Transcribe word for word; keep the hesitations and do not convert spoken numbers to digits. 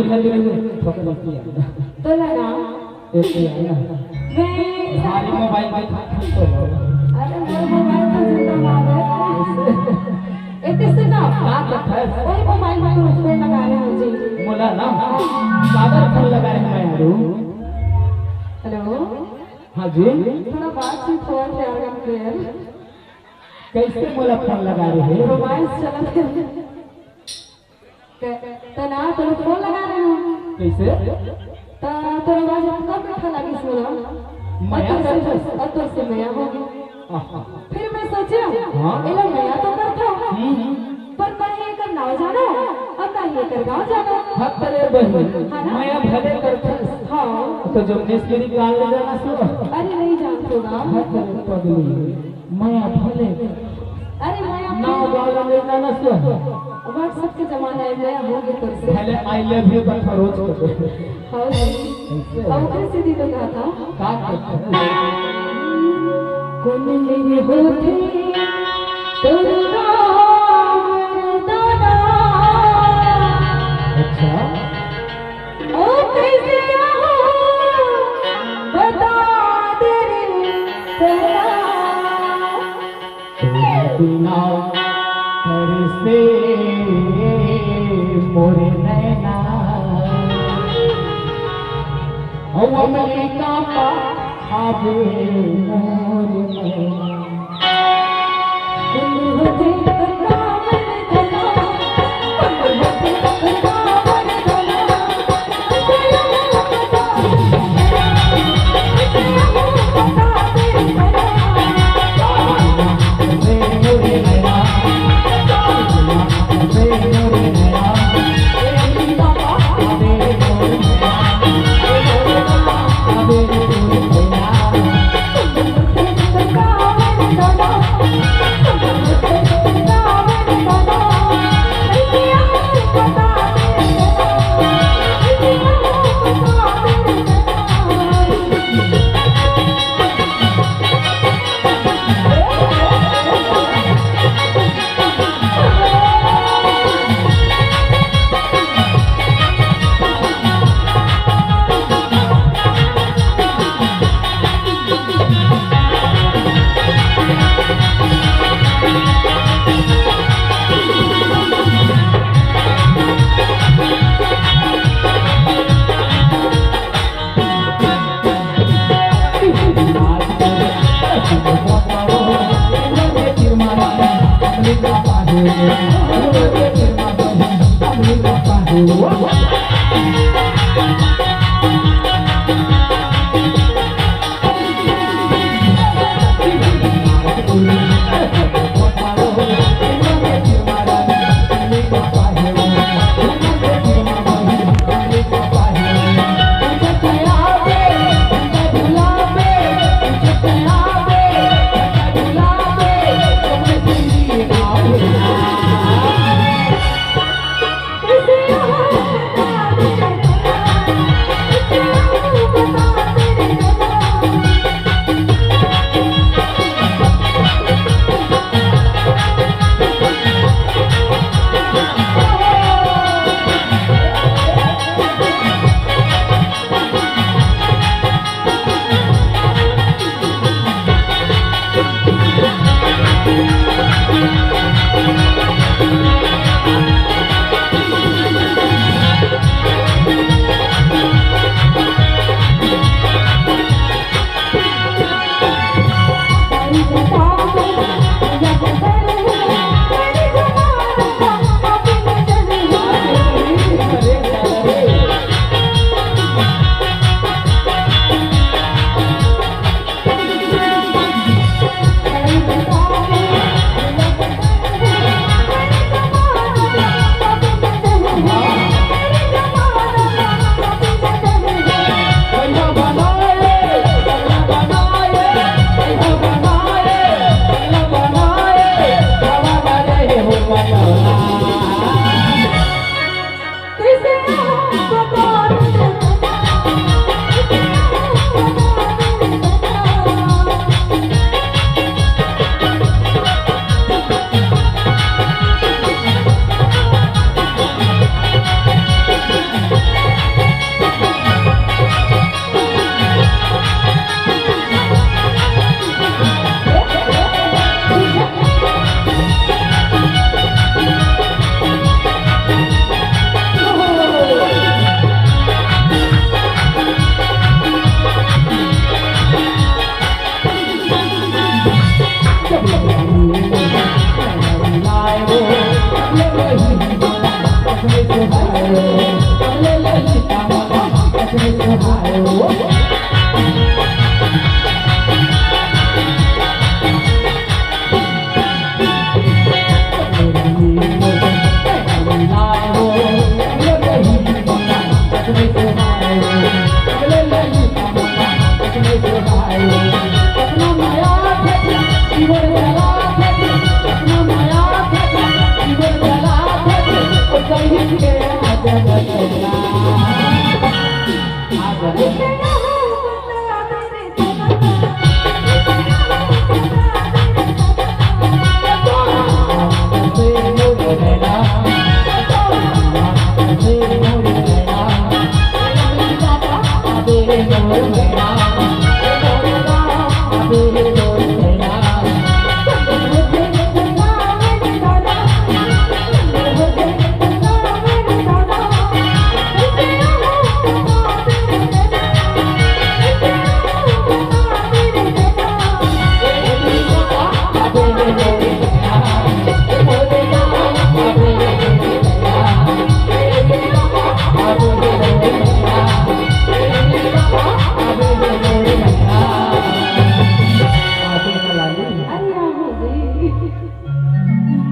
तो लगा। एक ही है ना। मैं भारी मोबाइल में खा खा तो लो। अरे, मोर मोबाइल तो जिंदाबाद है। एते से ना, का करत हस? वही मोबाइल में तो फोन लगा रहे हैं जी। मोला ना, काबर फोन लगा रहे हैं मैं यारू? हेलो। हाँ जी। थोड़ा बातचीत होवत हे यार, कइसे मोला फोन लगा रहे हैं? रोमांस चलत हे। त-, त ना, तोला फोन लगा रहे हो। कइसे? त तोर आवाज अतका मीठा लागिस मोला। मया अतुर से, करथस? अतुर से मया हो गे। आहा। फिर मैं सोचेंव, हाँ। एला मया तो करथों, हम्म। पर ना ही एकर नाव जानों, अउ ना ही एकर गाँव जानों। हत रे बहिनी, हाँ ना? मया भले करथस। हाँ। त जमनेश्वरी काल ले जानस? अरे नहीं जानत हों गा। हत रे पगली। मया भले। अरे मया नाव गाँव ला ले जानस। WhatsApp के जमाना हे, मया हो गे तोर से। भले I love you कथा रोज कथे। हाँ जी। कइसे? अउ ओकरे सेती तो कहा था। का कथे? कोन मेरे होथे तोर नाम दादा। अच्छा। ओ कइसे आहों बता दे रे सैया। तोर बिना तरसे मोर नैना। ओ अमली का पा आवे मोर नैना।